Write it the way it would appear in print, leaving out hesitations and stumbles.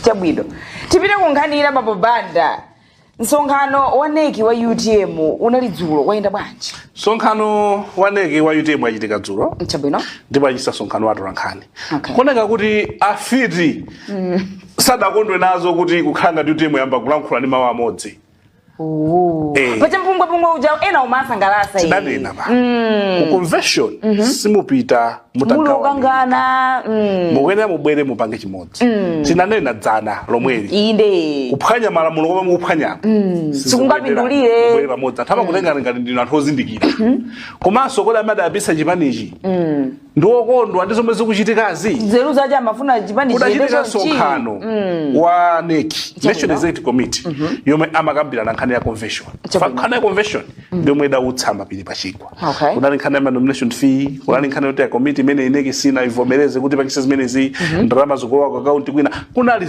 Chabwino, tipite ku nkhani ina. Bambo Banda, msonkhano wa NEC wa UTM unali dzulo, wayenda bwanji? Msonkhano wa NEC wa UTM wachitika dzulo. Ndipo achita msonkhano wa atolankhani. Kuoneka kuti afiti sadakondwe nazo kuti kukhala ngati UTM yamba kulankhula ndi mawu amodzi. Pacha mpungwepungwe uja ena umasangalasa. Tidanena pa ku convention, simupita muli mutagawana, ukangana. Mukuyenera mubwere mupange chimodzi. Tinanena dzana lomweli, kuphwanya malamulo komwe mukuphwanyako Sikungapindulire. Mubwere pamodzi. Anthu amakutengani ngati ndinu anthu ozindikira. Komanso kodi amene adayambitsa chipanichi ndi okondwa ndi zomwe zikuchitikazi? Nzeru zache amafuna chipani chiyende Kudachitika chonchi. msonkhano wa NEC, National Executive Committee, yomwe amakambirana nkhani ya convention. Nkhani ya convention ndiyomwe idautsa mapiri pachigwa. Kunali nkhani ya nomination fee, kunali nkhani yoti ya committee imene i NEC sina ivomereze kuti pakise zimenezi, ndalama zikulowa ku akaunti kwina, kunali